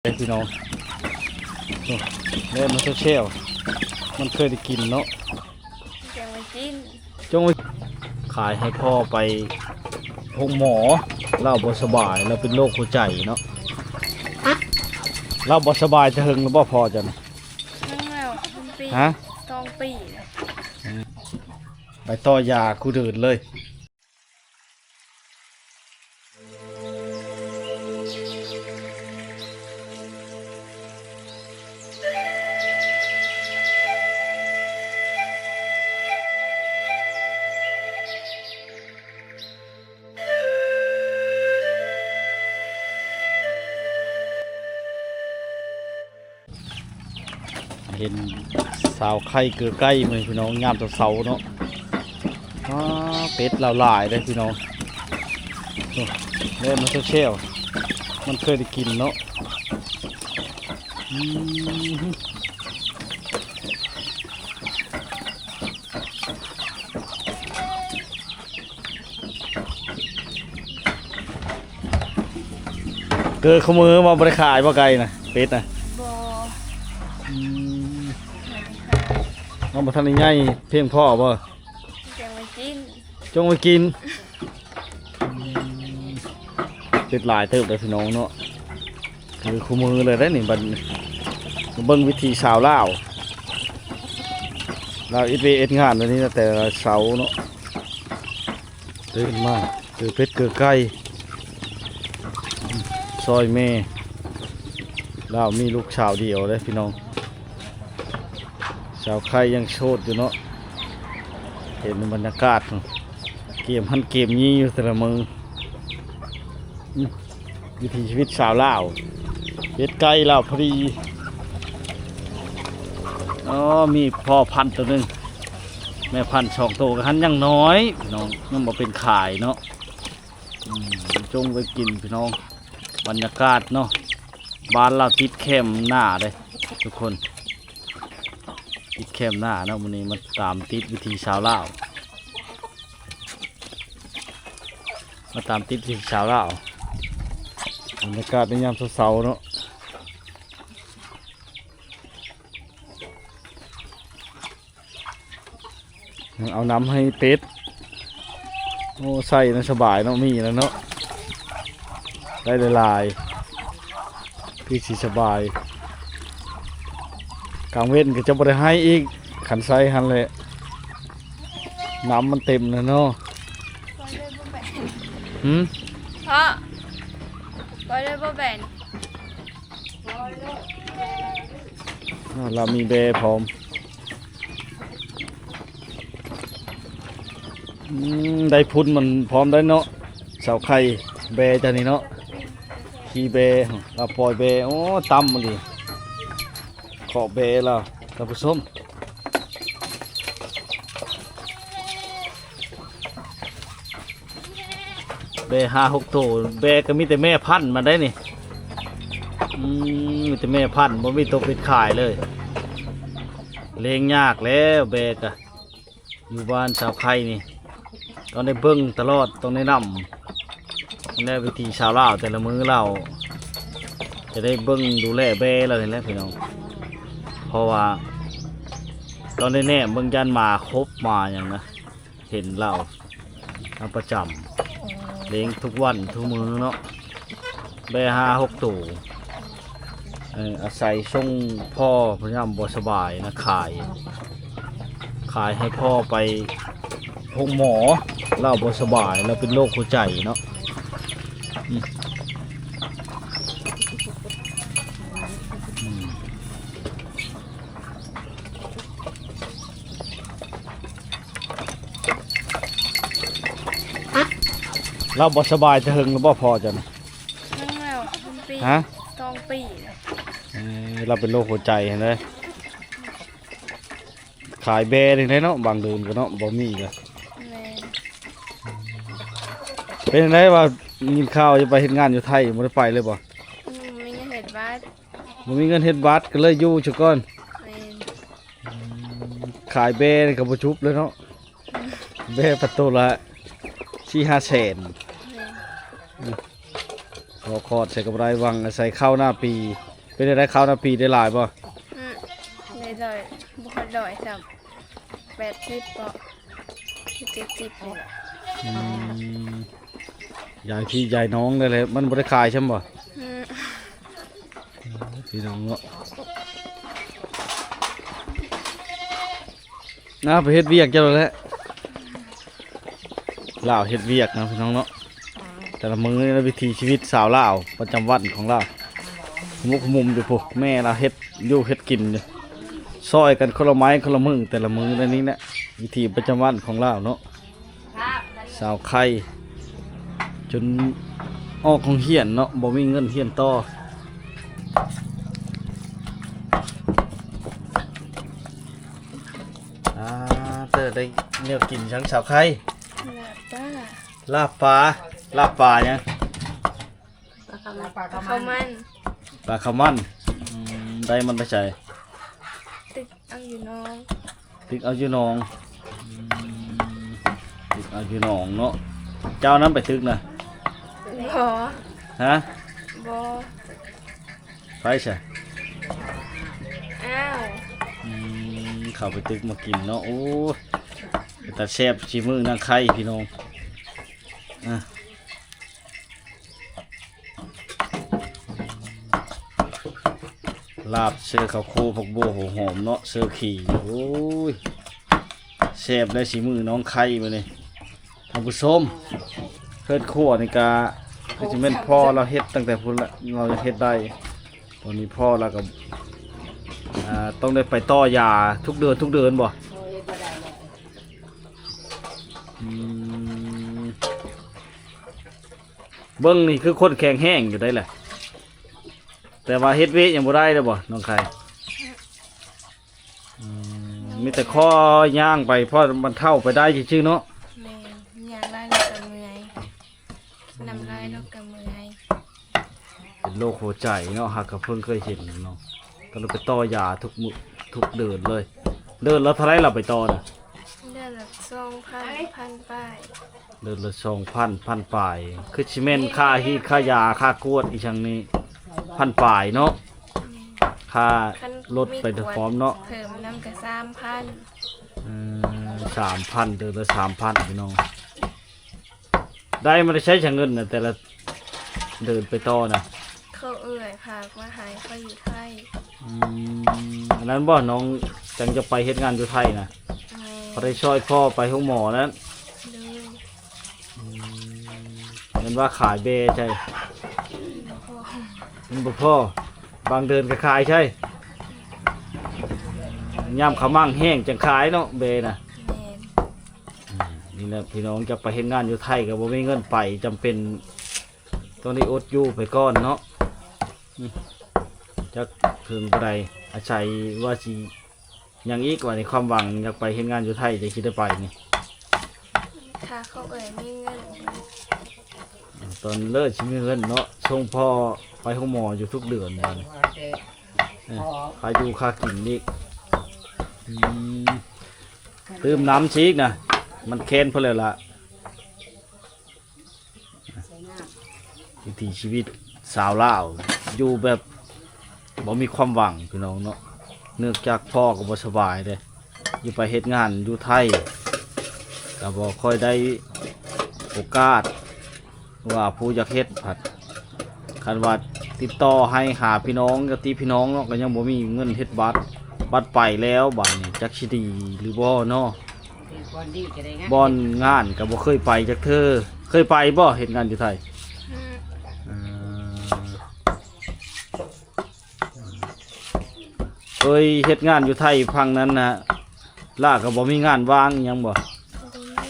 ເດ້ພີ່ນ້ອງ ໂອ້ ແລ້ວມັນແຊວໆ ມັນເຄີຍໄດ້ກິນເນາະ ແກງໄວ້ກິນ ຈົ່ງໄວ້ຂາຍໃຫ້ພໍ່ໄປໂຮງໝໍ ລາວບໍ່ສະບາຍ ລາວເປັນໂລກຫົວໃຈເນາະ ລາວບໍ່ສະບາຍແຕ່ເຫິງແລ້ວບໍ່ພໍ່ເຈົ້ານະ? ເຖິງແລ້ວເປັນປີ ຮະ? ສອງປີແລ້ວ ອືມ ໄປຕໍ່ຢາຄູ່ເດີນເລີຍ. ເຫັນສາວໄຂ່ເກືອໄກ່ມື້ນີ້ພີ່ນ້ອງ ຍາມເຊົ້າໆເນາະ ອ້າ ເປັດລາວຫຼາຍເດ້ພີ່ນ້ອງ ໂອ້ ແລ້ວມັນແຊວໆ ມັນເຄີຍໄດ້ກິນເນາະ ອືມ. ເກີດຄູ່ມື້ບໍ່ ບໍ່ໄດ້ຂາຍບໍ່ໄກ່ນະ ເປັດນະ? ບໍ່ ອືມ ມັນບໍ່ທັນໄດ້ໃຫຍ່ພຽງພໍບໍ່? ແກງໄວ້ກິນ ຈົ່ງໄວ້ກິນ ອືມ ເປັດຫຼາຍເຕີບເດ້ພີ່ນ້ອງເນາະ. ຄືຄູ່ມື້ເລີຍເດ້ນີ້ ບັດນີ້ ມາເບິ່ງວິຖີຊາວລາວ ລາວເຮັດວຽກເຮັດງານແບບນີ້ນະ ແຕ່ລະເຊົ້າເນາະ ຕື່ນມາເກີເປັດເກີໄກ່ ຊ່ອຍແມ່ ລາວມີລູກສາວດຽວເດ້ພີ່ນ້ອງ ສາວໄຂ່ຍັງໂສດຢູ່ເນາະ ເຫັນບັນຍາກາດ ເກມຫັ້ນເກມນີ້ຢູ່ແຕ່ລະມື້ ອືມ ວິຖີຊີວິດຊາວລາວ ເປັດໄກ່ລາວພໍດີ ອໍ ມີພໍ່ພັນໂຕໜຶ່ງ ແມ່ພັນສອງໂຕ ກະຫັ້ນຍັງນ້ອຍພີ່ນ້ອງ ຍັງບໍ່ເປັນຂາຍເນາະ ອືມ ຈົ່ງໄວ້ກິນພີ່ນ້ອງ ບັນຍາກາດເນາະ ບ້ານລາວຕິດແຄມນາເດ້ທຸກຄົນ ຕິດແຄມນາເນາະ ມື້ນີ້ມາຕາມຕິດວິຖີຊາວລາວ ມາຕາມຕິດວິຖີຊາວລາວ ບັນຍາກາດໃນຍາມເຊົ້າໆເນາະ ເອົານ້ຳໃຫ້ເປັດ ໂອ້ ໃສ່ນະ ສະບາຍເນາະ ມີແລ້ວເນາະ ໄດ້ຫຼາຍໆ ຄືຊິສະບາຍ ກາງເວັນກໍຈະບໍ່ໄດ້ໃຫ້ອີກ ຄັນໃສ່ຫັ້ນແຫຼະ ນ້ຳມັນເຕັມແລ້ວເນາະ ຮຶ ພໍ່ ປ່ອຍເລີຍບໍ່ແບນ ລາວມີແບພ້ອມ ອືມ ໄດ້ພຸ້ນມັນພ້ອມໄດ້ເນາະ ສາວໄຂ່ ແບຈານີ້ເນາະ ຂີ່ແບ ລາວປ່ອຍແບ ໂອ້ ຕ່ຳອີ່ຫຼີ ເຄາະແບລາວ ທ່ານຜູ້ຊົມ ແບຫ້າຫົກໂຕ ແບກໍມີແຕ່ແມ່ພັນມັນໄດ໋ນີ້ ອືມ ມີແຕ່ແມ່ພັນ ບໍ່ມີໂຕເປັດຂາຍເລີຍ ລ້ຽງຍາກແລ້ວແບກະ ຢູ່ບ້ານຊາວໄຂ່ນີ້ ຕ້ອງໄດ້ເບິ່ງຕະຫຼອດ ຕ້ອງໄດ້ນຳ ແນວວິຖີຊາວລາວແຕ່ລະມື້ລາວ ຈະໄດ້ເບິ່ງດູແລແບລາວນີ້ແຫຼະພີ່ນ້ອງ ເພາະວ່າຕ້ອງໄດ້ແນມເບິ່ງ ຢ້ານໝາຄົບໝາຫຍັງນະ ເຫັນລາວ ລາວປະຈຳ ລ້ຽງທຸກວັນທຸກມື້ເນາະ ແບຫ້າຫົກໂຕ ເອີ ອາໄສສົ່ງພໍ່ ຍາມບໍ່ສະບາຍນະ ຂາຍ ຂາຍໃຫ້ພໍ່ໄປໂຮງໝໍ ລາວບໍ່ສະບາຍ ລາວເປັນໂລກຫົວໃຈເນາະ ອືມ ອືມ. ລາວບໍ່ສະບາຍແຕ່ເຫິງແລ້ວບໍ່ພໍ່ເຈົ້ານະ? ເຖິງແລ້ວເປັນປີ ຮະ? ສອງປີແລ້ວ. ເອີ ລາວເປັນໂລກຫົວໃຈຫັ້ນເດ້. ຂາຍແບນີ້ແຫຼະເນາະ ບາງເດືອນກໍເນາະ ບໍ່ມີກໍ. ແມ່ນ. ເປັນຈັ່ງໃດວ່າຍິນຂ່າວຈະໄປເຮັດງານຢູ່ໄທ ບໍ່ໄດ້ໄປເລີຍບໍ່? ອືມ ບໍ່ມີເງິນເຮັດບັດ. ບໍ່ມີເງິນເຮັດບັດກໍເລີຍຢູ່ຊະກ່ອນ. ແມ່ນ. ຂາຍແບນີ້ກໍບໍ່ຈຸບເລີຍເນາະ. ແບປະໂຕລະສີ່ຫ້າແສນ. ແມ່ນ. ອືມ ພໍຄອດໃສ່ກໍບໍ່ໄດ້ ຫວັງອາໄສເຂົ້າໜ້າປີ ເປັນຈັ່ງໃດ ເຂົ້ານາປີໄດ້ຫຼາຍບໍ່? ອືມ ໄດ້ຮ້ອຍ ບໍ່ຮອດຮ້ອຍຊ້ຳ ແປດສິບເບາະ ເຈັດສິບນີ້ແຫຼະ. ອືມ ຢາຍພີ່ຢາຍນ້ອງໄດ້ແຫຼະ ມັນບໍ່ໄດ້ຂາຍຊ້ຳບໍ່? ອືມ ພີ່ນ້ອງເນາະ. ນາໄປເຮັດວຽກເຈົ້າແຫຼະ ລາວເຮັດວຽກນະພີ່ນ້ອງເນາະ. ແຕ່ລະມື້ໃນວິຖີຊີວິດຊາວລາວປະຈຳວັນຂອງລາວ ຂະມຸກຂະມຸມຢູ່ພຸ້ນ ແມ່ລາວເຮັດຢູ່ເຮັດກິນຢູ່ ຊ່ອຍກັນຄົນລະໄມ້ຄົນລະມື ແຕ່ລະມື້ໃນນີ້ແຫຼະ ວິຖີປະຈຳວັນຂອງລາວເນາະ. ສາວໄຂ່ ຈົນອອກໂຮງຮຽນເນາະ ບໍ່ມີເງິນຮຽນຕໍ່. ອ່າ ເຕີໄດ້ແນວກິນຫຍັງສາວໄຂ່? ລາບປາ ລາບປາ ລາບປາຫຍັງ? ປາເຂົ້າມັນ ປາເຂົ້າມັນ. ອືມ ໄດ້ມັນໄປໃສ? ຕຶກເອົາຢູ່ໜອງ ຕຶກເອົາຢູ່ໜອງ. ອືມ ຕຶກເອົາຢູ່ໜອງເນາະ. ເຈົ້ານຳໄປຕຶກນະ? ບໍ່ ຮະ? ບໍ່. ໃຜຊະ? ອ້າວ ອືມ ເຂົ້າໄປຕຶກມາກິນເນາະ. ໂອ້ ເປັນຕາແຊບສີມືນາງໄຂ່ພີ່ນ້ອງ. ອ່າ ລາບເຊີເຂົ້າໂຄ ຜັກບົວ ຫົວຫອມເນາະ ເຊີຂີງ. ໂອ້ຍ ແຊບໄດ໋ສີມືນ້ອງໄຂ່ມື້ນີ້ ທ່ານຜູ້ຊົມ. ເຮືອນຄົວນີ້ກະຄືຊິແມ່ນພໍ່ລາວເຮັດຕັ້ງແຕ່ພຸ້ນລະ ລາວຍັງເຮັດໄດ້. ຕອນນີ້ພໍ່ລາວກະ ອ່າ ຕ້ອງໄດ້ໄປຕໍ່ຢາທຸກເດືອນ ທຸກເດືອນບໍ່? ອືມ ເບິ່ງນີ້ຄືຄົນແຂງແຮງຢູ່ໄດ໋ແຫຼະ ແຕ່ວ່າເຮັດວຽກຫຍັງບໍ່ໄດ້ເດ້ບໍ່ນ້ອງໄຂ່? ອືມ ມີແຕ່ຂໍ້ຍ່າງໄປ ພໍບັນເທົາໄປໄດ້ຊື່ໆເນາະ. ແມ່ນ ຍ່າງໄດ້ແລ້ວກະເມື່ອຍ ນຳໄດ້ແລ້ວກະເມື່ອຍ. ເປັນໂລກຫົວໃຈເນາະ ຫາກະເພິ່ງເຄີຍເຫັນເນາະ. ກໍເລີຍໄປຕໍ່ຢາທຸກມື້ທຸກເດືອນເລີຍ. ເດືອນລະເທົ່າໃດລະໄປຕໍ່ນະ? ເດືອນລະສອງພັນ ພັນປາຍ. ເດືອນລະສອງພັນ ພັນປາຍ ຄືຊິແມ່ນຄ່າຮີດຄ່າຢາຄ່າກວດອີ່ຫຍັງນີ້ ພັນປາຍເນາະ. ຄ່າລົດໄປພ້ອມເນາະ ເພີ່ມນຳກະສາມພັນ. ເອີ ສາມພັນ ເດືອນລະສາມພັນພີ່ນ້ອງ. ໄດ້ມາແຕ່ໃສຊະເງິນນະ ແຕ່ລະເດືອນໄປຕໍ່ນະ? ເຂົາເອື້ອຍຝາກມາໃຫ້ ເຂົາຢູ່ໄທ. ອືມ ອັນນັ້ນບໍ່ ນ້ອງຈັ່ງຈະໄປເຮັດງານຢູ່ໄທນະ? ແມ່ນ ພໍໄດ້ຊ່ອຍພໍ່ໄປໂຮງໝໍນັ້ນ. ໂດຍ. ອືມ ແມ່ນວ່າຂາຍແບ້ໃຊ່? ບໍ່ພໍ ມັນບໍ່ພໍ ບາງເດືອນກະຂາຍໃຊ່? ຍາມຂະມັງແຫ້ງຈັ່ງຂາຍເນາະ ແບ້ນະ. ແມ່ນ. ອືມ ນີ້ແຫຼະພີ່ນ້ອງ ຈະໄປເຮັດງານຢູ່ໄທກະບໍ່ມີເງິນໄປ ຈຳເປັນຕ້ອງໄດ້ອົດຢູ່ໄປກ່ອນເນາະ. ອືມ ຈັກເຖິງປານໃດ ອາໄສວ່າຊິ ຫຍັງອີກວ່ານີ້ ຄວາມຫວັງຢາກໄປເຮັດງານຢູ່ໄທ ຈັ່ງຊິໄດ້ໄປນີ້? ຖ້າເຂົາເອື້ອຍມີເງິນ. ຕອນເລີກຊິມີເງິນເນາະ ສົ່ງພໍ່ໄປໂຮງໝໍຢູ່ທຸກເດືອນບາດນີ້. ເອີ ຄ່າຢູ່ຄ່າກິນອີກ. ອືມ ຕື່ມນ້ຳຊິອີກນະ ມັນແຄ້ນເພິ່ນແລ້ວລະ. ວິຖີຊີວິດຊາວລາວ ຢູ່ແບບບໍ່ມີຄວາມຫວັງພີ່ນ້ອງເນາະ. ເນື່ອງຈາກພໍ່ກະບໍ່ສະບາຍເດ້ ຢູ່ໄປເຮັດງານຢູ່ໄທ ກະບໍ່ຄ່ອຍໄດ້ໂອກາດ ວ່າຜູ້ຢາກເຮັດພັດ ຄັນວ່າຕິດຕໍ່ໃຫ້ຫາພີ່ນ້ອງ ຍາດຕິພີ່ນ້ອງເນາະ ກະຍັງບໍ່ມີເງິນເຮັດບັດ ບັດໄປແລ້ວບາດນີ້ ຈັກຊິດີຫຼືບໍ່ເນາະ. ບ່ອນງານກະບໍ່ເຄີຍໄປຈັກເທື່ອ. ເຄີຍໄປບໍ່ ເຮັດງານຢູ່ໄທ? ອືມ ເອີ ເຄີຍເຮັດງານຢູ່ໄທ ຝັ່ງນັ້ນນະ ລາວກະບໍ່ມີງານວ່າງອີ່ຫຍັງບໍ່? ບໍ່ມ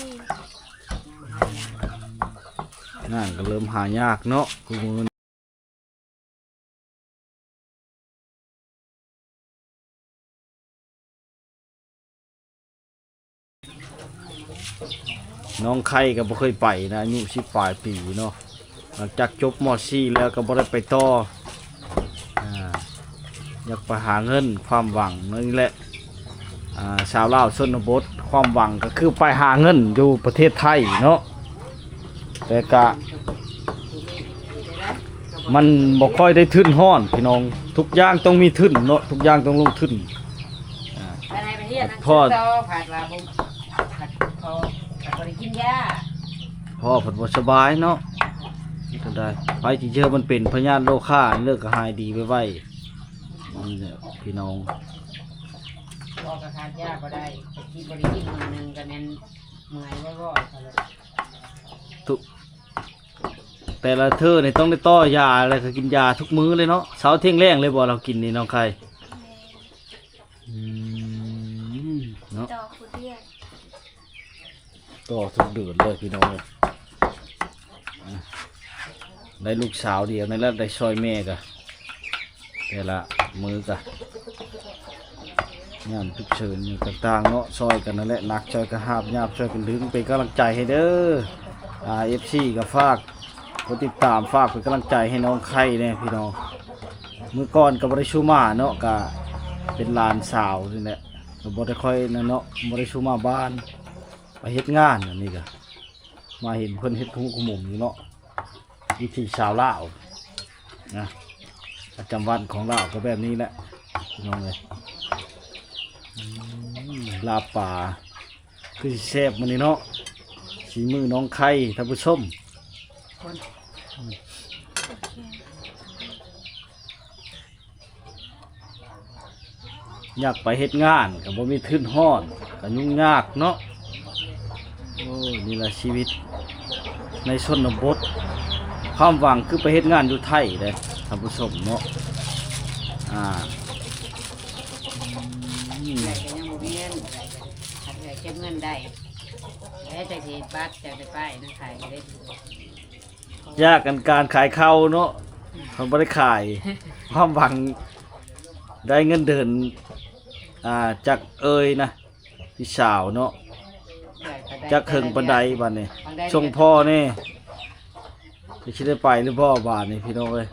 ີ. ງານກະເລີ່ມຫາຍາກເນາະ ຄູ່ມື້. ນ້ອງໄຂ່ກະບໍ່ເຄີຍໄປນະ ອາຍຸສິບປາຍປີເນາະ. ຫຼັງຈາກຈົບ ມໍສີ່ ແລ້ວກະບໍ່ໄດ້ໄປຕໍ່ ອ່າ ຢາກໄປຫາເງິນ ຄວາມຫວັງນັ້ນແຫຼະ. ອ່າ ຊາວລາວຊົນນະບົດ ຄວາມຫວັງກະຄືໄປຫາເງິນຢູ່ປະເທດໄທເນາະ ແຕ່ກະມັນບໍ່ຄ່ອຍໄດ້ທຶນຮອດພີ່ນ້ອງ. ທຸກຢ່າງຕ້ອງມີທຶນເນາະ ທຸກຢ່າງຕ້ອງລົງທຶນ. ອ່າ ໄປໄດ້ໄປຮຽນ ພໍ້ ພັດວ່າບໍ່ ພັດ ພໍ້ ພັດບໍ່ໄດ້ກິນຢາ ພໍ່ພັດບໍ່ສະບາຍເນາະ. ເຮັດຈັ່ງໃດ ໄປທີ່ເຈີມັນເປັນພະຍາດໂລຄາ ເລີກກະຫາຍດີໄວໆ ນັ້ນແຫຼະພີ່ນ້ອງ. ພໍ່ກະທານຢາບໍ່ໄດ້ ກະກິນ ບໍ່ໄດ້ກິນມື້ໜຶ່ງກະແມ່ນເມື່ອຍວໍ້ໆ ທຸກ ແຕ່ລະເທື່ອນີ້ຕ້ອງໄດ້ຕໍ່ຢາ ແລ້ວກະກິນຢາທຸກມື້ເລີຍເນາະ. ເຊົ້າທ່ຽງແລງເລີຍບໍ່ ລາວກິນນີ້ ນ້ອງໄຂ່? ແມ່ນ ອືມ ເນາະ ຕໍ່ທຸກເດືອນ ຕໍ່ທຸກເດືອນເລີຍພີ່ນ້ອງເອີຍ. ອ່າ ໄດ້ລູກສາວດຽວນີ້ແຫຼະ ໄດ້ຊ່ອຍແມ່ກະ ແຕ່ລະມື້ກະ ຍາມສຸກເສີນຫຍັງຕ່າງໆເນາະ ຊ່ອຍກັນນັ້ນແຫຼະ ໜັກຊ່ອຍກັນຫາບ ຍາບຊ່ອຍກັນດຶງ ເປັນກຳລັງໃຈໃຫ້ເດີ. ອ່າ ເອັຟຊີ ກະຝາກກົດຕິດຕາມ ຝາກເປັນກຳລັງໃຈໃຫ້ນ້ອງໄຂ່ແດ່ພີ່ນ້ອງ. ມື້ກ່ອນກະບໍ່ໄດ້ຊູມາເນາະ ກະເປັນຫຼານສາວນີ້ແຫຼະ ກະບໍ່ໄດ້ຄ່ອຍນັ້ນເນາະ ບໍ່ໄດ້ຊູມາບ້ານ ໄປເຮັດງານ. ອັນນີ້ກະມາເຫັນເພິ່ນເຮັດທຸກຂະໝຸມຢູ່ເນາະ ວິຖີຊາວລາວນະ ປະຈຳວັນຂອງລາວກະແບບນີ້ແຫຼະພີ່ນ້ອງເອີຍ. ອືມ ລາບປາຄືຊິແຊບມື້ນີ້ເນາະ ສີມືນ້ອງໄຂ່ທ່ານຜູ້ຊົມ. ຢາກໄປເຮັດງານກະບໍ່ມີທຶນຮອດ ກະຫຍຸ້ງຍາກເນາະ. ໂອ້ຍ ນີ້ລະຊີວິດໃນຊົນນະບົດ ຄວາມຫວັງຄືໄປເຮັດງານຢູ່ໄທເດ້ທ່ານຜູ້ຊົມເນາະ. ອ່າ ອືມ ໄດ້ກະຍັງບໍ່ມີເງິນ ຄັນເກັບເງິນໄດ້ ແລ້ວຈັ່ງຊິເຮັດບັດ ຈັ່ງໄດ້ໄປນຳໄທເດ້. ຢາກອັນການຂາຍເຂົ້າເນາະ ເຮົາບໍ່ໄດ້ຂາຍ ຄວາມຫວັງໄດ້ເງິນເດືອນ ອ່າ ຈາກເອື້ອຍນະ ພີ່ສາວເນາະ ຈັກເຖິງປານໃດບາດນີ້ ສົ່ງພໍ່ແດ່ ຊິໄດ້ໄປຫຼືບໍ່ບາດນີ້ພີ່ນ້ອງເອີຍ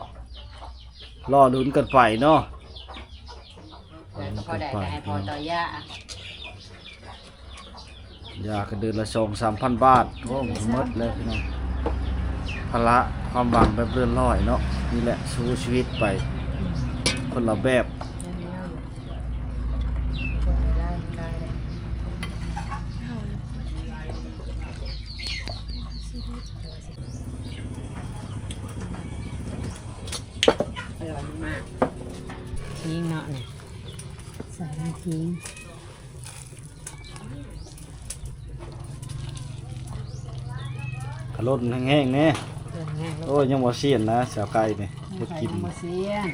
ລໍລຸ້ນກັນໄປເນາະ. ແລ້ວກະພໍໄດ້ກະໃຫ້ພໍ່ຕໍ່ຢາ ຢາກະເດືອນລະສອງສາມພັນບາດ ໂອ້ ໝົດແລ້ວພີ່ນ້ອງ. ພາລະຄວາມຫວັງແບບເລື່ອນລອຍເນາະ ນີ້ແຫຼະ ສູ້ຊີວິດໄປຄົນລະແບບ. ອະລ່ອຍມາກໆ ຍິງເນາະນີ້ ໃສ່ຍິງ. ກະລົນແຮງໆແນ່ ລົນແຮງ ໂອ້ຍ ຍັງບໍ່ຊຽນນະ ສາວໄກ່ນີ້ ເຮັດກິນ ຍັງບໍ່ຊຽນ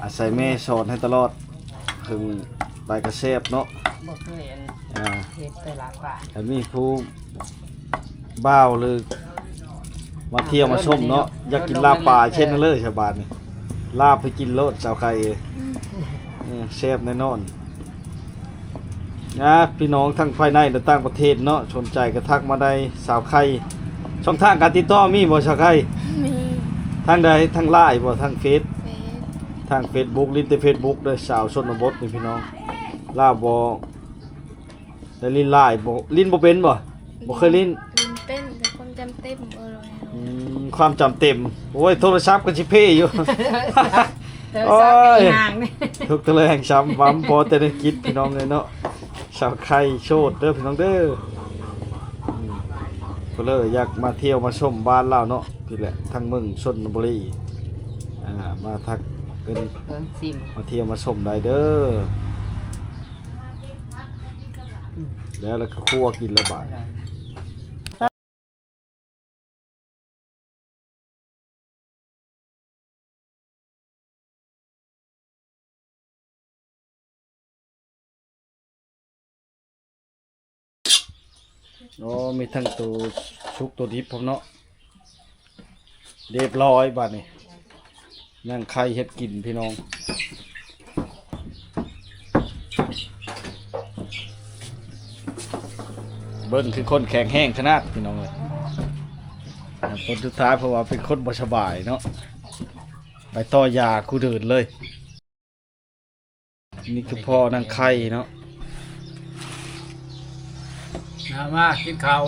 ອາໄສແມ່ສອນໃຫ້ຕະຫຼອດ ເຖິງໄປກະແຊບເນາະ ບໍ່ເຄີຍອັນ ອ່າ ເຮັດແຕ່ລາບປາ ແລ້ວມີຜູ້ ບ່າວ ຫຼື ມາທ່ຽວມາຊົມເນາະ ຢາກກິນລາບປາ ເຊັ່ນນັ້ນເລີຍ ຊາວບ້ານນີ້ ລາບໃຫ້ກິນໂລດ ສາວໄຂ່ເອີຍ ເອີ ແຊບແນ່ນອນ. ນະ ພີ່ນ້ອງທັງພາຍໃນ ແລະ ຕ່າງປະເທດເນາະ ສົນໃຈກະທັກມາໄດ້ ສາວໄຂ່. ຊ່ອງທາງການຕິດຕໍ່ມີບໍ່ ສາວໄຂ່? ມີ. ທາງໃດ? ທາງ LINE ບໍ່? ທາງເຟສ? ເຟສ. ທາງເຟສບຸກ ຫຼິ້ນແຕ່ເຟສບຸກເດີ ສາວຊົນນະບົດນີ້ ພີ່ນ້ອງ ລາວບໍ່ ແຕ່ຫຼິ້ນຫຼາຍບໍ່ ຫຼິ້ນບໍ່ເປັນບໍ່? ບໍ່ເຄີຍຫຼິ້ນ. ຫຼິ້ນເປັນ ແຕ່ຄວາມຈຳເຕັມ. ເອີ ອືມ ຄວາມຈຳເຕັມ. ໂອ້ຍ ໂທລະສັບກະຊິເພຢູ່. ໂທລະສັບ ໂອ້ຍ ແຮງ ທຸກເທື່ອແຮງຊ້ຳ ຫວັງພໍແຕ່ໄດ້ກິນ ພີ່ນ້ອງເອີຍເນາະ. ສາວໄຂ່ໂສດເດີ ພີ່ນ້ອງເດີ. ອືມ ເພິ່ນເລີຍຢາກມາທ່ຽວມາຊົມບ້ານລາວເນາະ ພີ້ແຫຼະ ທາງເມືອງຊົນນະບູລີ. ອ່າ ມາທັກເພິ່ນ ມາທ່ຽວມາຊົມໄດ້ເດີ. ອືມ ແລ້ວ ແລ້ວກະຄົວກິນລະບາດ. ໂອ້ ມີທັງໂຕສຸກໂຕດິບພ້ອມເນາະ. ຮຽບຮ້ອຍບາດນີ້ ຍ່າງໄຂ່ເຮັດກິນພີ່ນ້ອງ. ເບິ່ງຄືຄົນແຂງແຮງຂະໜາດພີ່ນ້ອງເອີຍ. ຜົນສຸດທ້າຍ ເພາະວ່າເປັນຄົນບໍ່ສະບາຍເນາະ ໄປຕໍ່ຢາຄູ່ເດີນເລີຍ. ນີ້ຄືພໍ່ນາງໄຂ່ເນາະ. ມາ ມາກິນເຂົ້າ.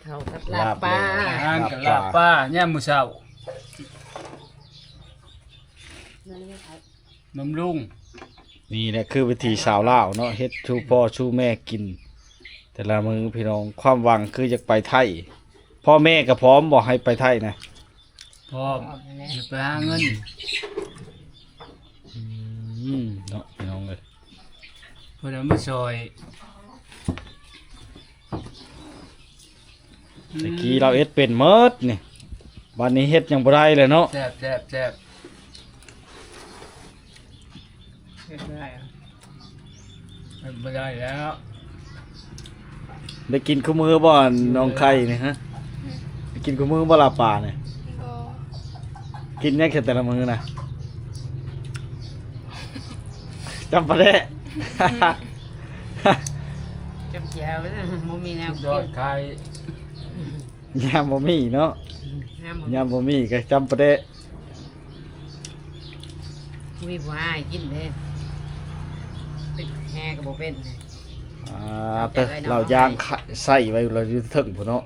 ເຂົ້າກັບລາບປາ ລາບແລ້ວ ອາຫານກັບລາບປາຍາມມື້ເຊົ້າ ບຳລຸງ. ນີ້ແຫຼະຄືວິຖີຊາວລາວເນາະ ເຮັດສູ່ພໍ່ສູ່ແມ່ກິນແຕ່ລະມື້ພີ່ນ້ອງ. ຄວາມຫວັງຄືຢາກໄປໄທ. ພໍ່ແມ່ກໍພ້ອມບໍ່ໃຫ້ໄປໄທນະ? ພ້ອມ ຢາກໄປຫາເງິນ. ອືມ ເນາະ ພີ່ນ້ອງເອີຍ ເພິ່ນເອົາມາຊ່ອຍ. ອືມ ແຕ່ກີ້ລາວເຮັດເປັນໝົດນີ້ ບັດນີ້ເຮັດຫຍັງບໍ່ໄດ້ແລ້ວເນາະ. ແຊບໆໆ ເຮັດບໍ່ໄດ້ ເຮັດບໍ່ໄດ້ແລ້ວ. ໄດ້ກິນຄູ່ມື້ບໍ່ ນ້ອງໄຂ່ນີ້ຮະ? ໄດ້ກິນຄູ່ມື້ບໍ່ລາບປານີ້? ບໍ່ ກິນຫຍັງແຕ່ລະມື້ນະ? ຈຳປາແດະ ອືມ ຈຳແຈ່ວ ບໍ່ມີແນວກິນ ຍອດໄຂ່ ຍາມບໍ່ມີເນາະ ຍາມບໍ່ມີ ຍາມບໍ່ມີກໍຈຳປາແດະ ມີຜູ້ໃຫ້ກິນເດ້ ແຮ່ກໍບໍ່ເປັນ. ອ່າ ເອີ ເຕີ ເອົາເຫຼົ້າຢາງໃສ່ໄວ້ລະຢູ່ເທິງພຸ້ນເນາະ.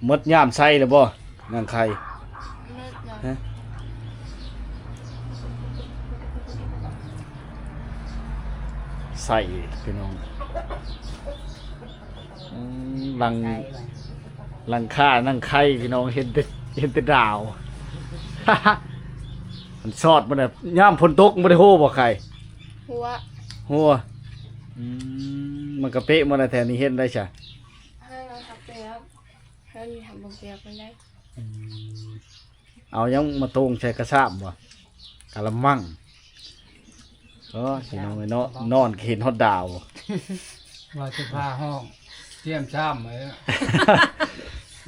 ໝົດຍາມໃສ່ແລ້ວບໍ່ ນາງໄຂ່? ໝົດແລ້ວ ຮະ? ໃສ່ພີ່ນ້ອງ ອືມ ຫຼັງ ຫຼັງຄານາງໄຂ່ພີ່ນ້ອງ ເຫັນແຕ່ ເຫັນແຕ່ດາວ. ມັນຊອດບໍ່ໄດ້ ຍາມຝົນຕົກບໍ່ໄດ້ໂຮບໍ່ໄຂ່? ຫົວ ຫົວ ອືມ ມັນກະເປະບໍ່ໄດ້ ແຖວນີ້ເຫັນໄດ້ຊະ ໃຫ້ມັນເປະ ເພິ່ນທຳບໍ່ປຽກປານໃດ. ອືມ ເອົາຫຍັງມາໂຕ່ງໃສ່ກະຊາບບໍ່? ກະລະມັງ. ໂອ້ຍ ພີ່ນ້ອງເອີຍເນາະ ນອນກໍເຫັນຮອດດາວ ວ່າຈະພາຫ້ອງກຽມຊ້ຳເລີຍ.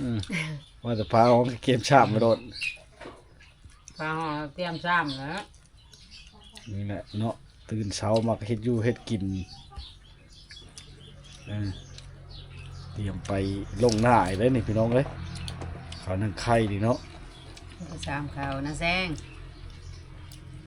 ອືມ ວ່າຈະພາຫ້ອງກຽມຊ້ຳໂລດ ພາຫ້ອງກຽມຊ້ຳແລ້ວ. ນີ້ແຫຼະເນາະ ຕື່ນເຊົ້າມາກໍເຮັດຢູ່ເຮັດກິນ ເອີ ຕຽມໄປລົງນາອີກແລ້ວນີ້ພີ່ນ້ອງເອີຍ. ເຂົ້ານາງໄຂ່ນີ້ເນາະ ສາມເຂົ້ານາແຊງ